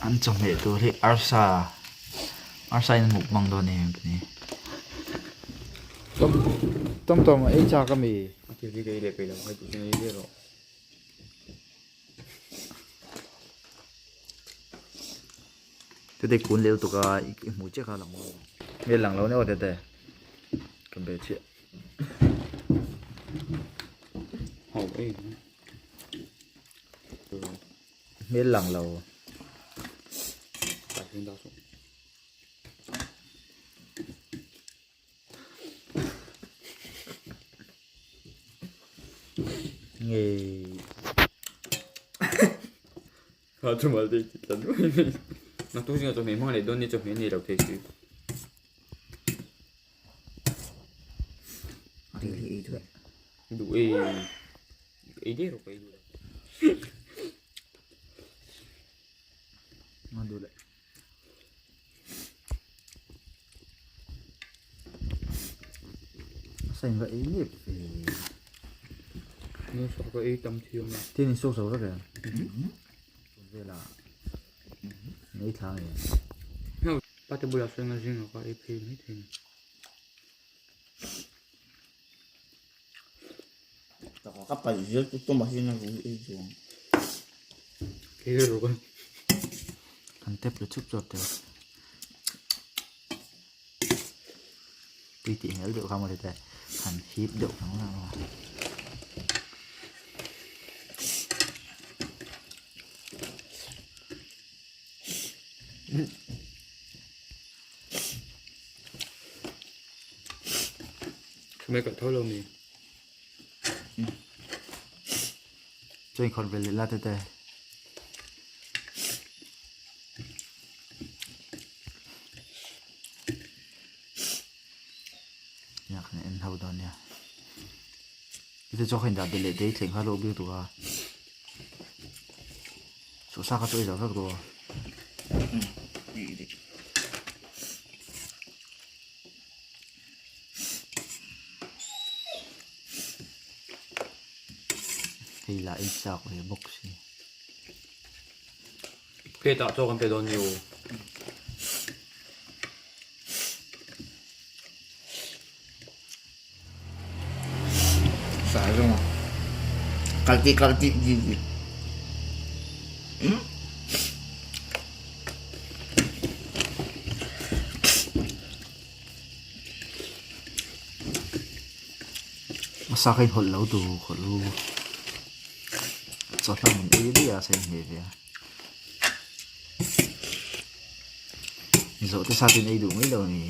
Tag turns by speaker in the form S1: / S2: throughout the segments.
S1: An chawhmeh tur hi arsa arsa in a mukbang dawn em ni. Tom tom ei chak a mi. Tete kun leh lutuk a i hmuh chiah kha a lang lo nge lang lo nia aw tete ka be chiah. Hmel lang lo. Nge. Sain va ei nep ve. Tin in suk zo vek em? Vela nei thla nge.
S2: Ka paih zel chu tumah hian a rui ei duh ang.
S1: Kan tep la chup chuap teh. Tui tih hmel deuh kha maw tete han hip deuh ang ang a. Chuan khawrh ve leh la tete. Nia kan en ho dawn nia. Ite chaw kha in dah belh leh te i thleng kha lawk bik tur a. Sawhsa kha chu ei zo vek rawh. Hei lah ei chak ve bawk si.
S3: Plate ah chaw kan pe dawn ni u.
S2: Sa zawng a. Kal tih kal tih di di.
S1: Sa kha in hawlh lo tur hawlh lu. Chawhla min ei daih a sa in hmeh ve a. Zawhte sa chu in ei duh mai lo a ni.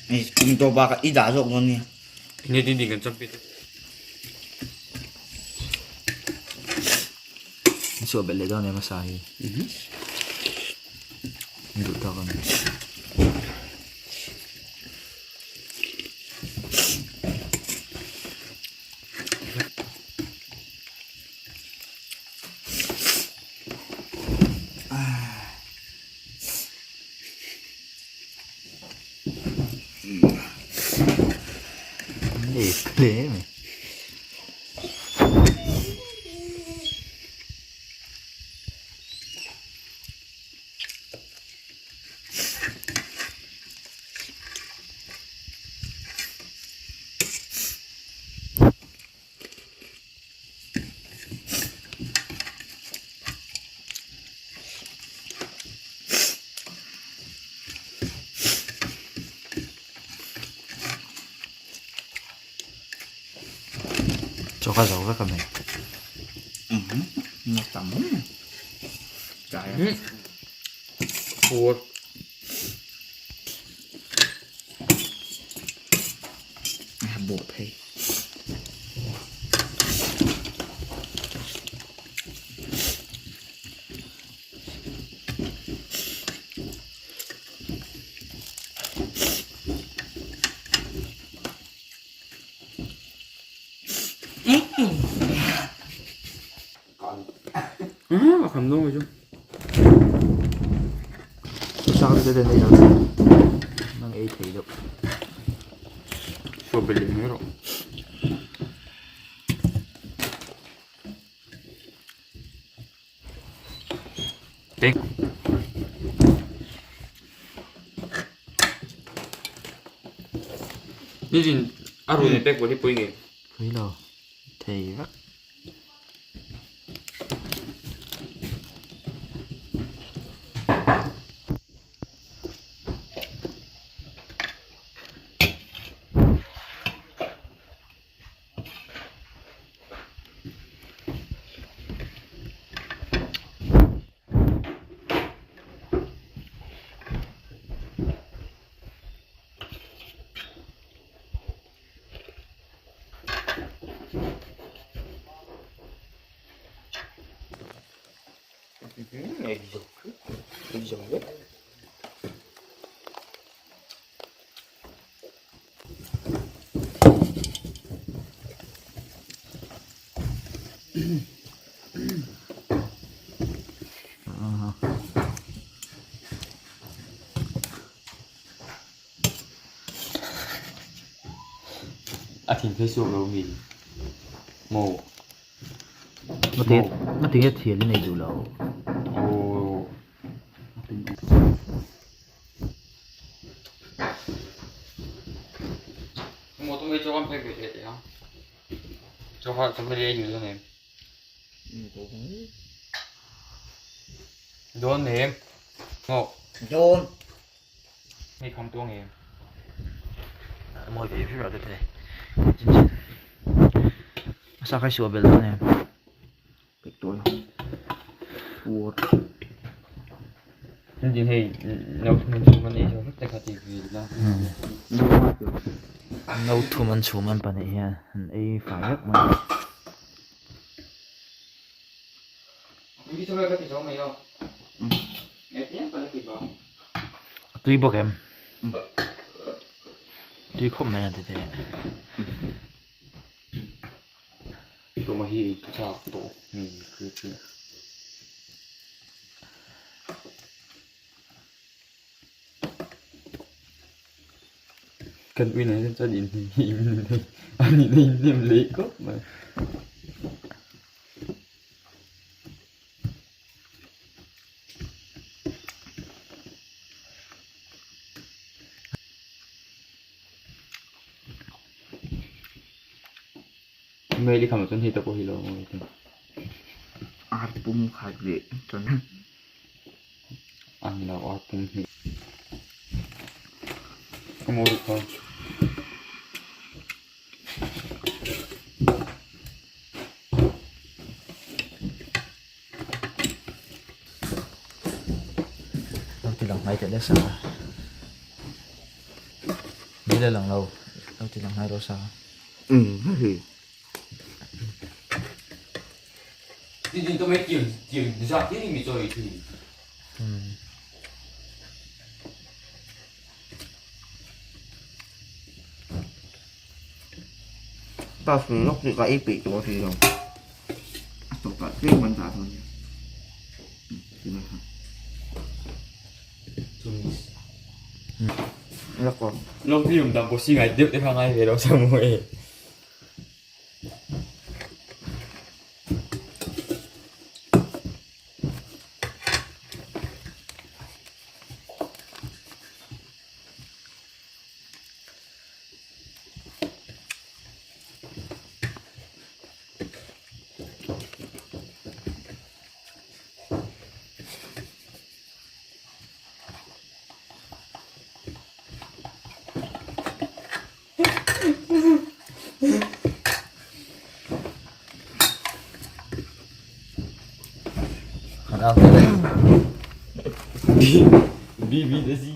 S2: Hei kum tawh bakah i dah zawk dawn nia.
S3: Enge din din kan champion te.
S1: In suah belh leh dawn em a sa hi. In duh tawk a ni. Hle mai. Chaw kha zo vek a mai.
S2: Na tam Chai.
S3: Fur.
S2: Buh phei.
S3: A kham dawn mai chu.
S1: Sak te te nei lo chu nang ei thei deuh.
S3: Suah belh leh mai rawh. Teng. Nitin a run pek bawlh hi pui nge?
S1: Pui lo. Thei vek.
S3: A thin phei suak lo mi maw?
S1: Ngatinge thial i nei duh lo?
S3: Aww. Maw tum ei chaw kan phek ve teh teh a. Chaw kha chaw kha ei duh dawn em? Dawn em? Maw?
S2: Dawn.
S3: Hei kham tuang em?
S1: Mawi ve viau te te. Chin chin. A sa khai suah bel dawn em?
S2: Pek tawi. Puar.
S3: Din hei no thum an chhum an ei zo vek te kha ti ve la.
S1: No thum an chhum an pahnih hian an ei fai vek mai. A tui bawk em? Tui khawp mai a ti te.
S3: Kan ui nei chuan in a nih na in hnem leh khawp mai. Mei leh khamah chuan hei te pawh hi lo awm a.
S2: Ar pum khat leh chuan
S3: An lo ar pum hnih. Ka mawi ruk kha.
S1: Lo ti lang hnai teh le sa. Ni le lang lo. Lo ti lang hnai ro sa.
S3: 最近都没订订啥，订没做一天。
S2: Ta sui lok thì ka ei peih tawh a hrih lo. A tawpah tlem kan dah dawn nia. Ti mai kha. Lak aw.
S3: Lok hi um dang pawh si ngai deuh te kha ngai ve lo sa maw e.
S1: Kan ang hle.
S3: B B te si.